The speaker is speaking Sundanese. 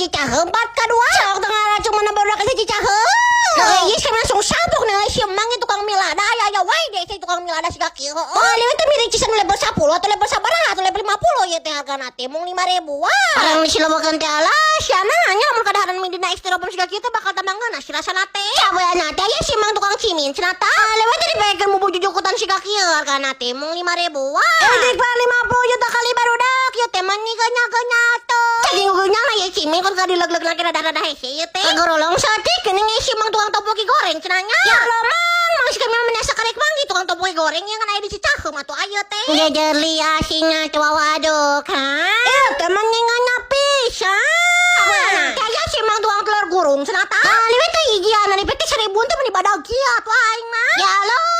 Cicaheum part kedua. Sok teu ngaracung mana barudak ke Cicaheum. Nah, ieu sih langsung sabuk nih si emang tukang mie lada aya aya wae deh si tukang mie lada siga kieu. Oh, liwet teh mie ricis anu level 10 atau level sabaraha atau level 50 ieu teh hargana teh mung 5 ribuan. Barang disilobokeun teh, alah sia nanya lamun kadaharan mie dina styrofoam siga kieu teh bakal tambah ngeunah si rasana teh. Cabeana teh aya si emang tukang cimin cenah tah. Lewat teh dipakeun bumbu jujukutan siga kieu, hargana teh mung 5 ribuan. Eh, 50 juta kali, barudak, ieu teh mah geunya teh. Saking geunyana ye cimin kon ka dileg-leg lagi rada-rada hese ieu teh. Kagorolong saeutik geuning si emang tukang topoki goreng cenah nya. Ya Allah, Mang, mang si kami mah karek manggih tukang topoki goreng yang kan aya di Cicaheum atuh aya teh. Jejeli asinya tuh, waduh kan. Eh, teh mah ngeunah pisan. Kayak si emang tukang telur gurung cenah tah. Ah, liwet teh hijian, liwet teh 1000 teh meni badag kieu atuh aing mah. Ya Allah.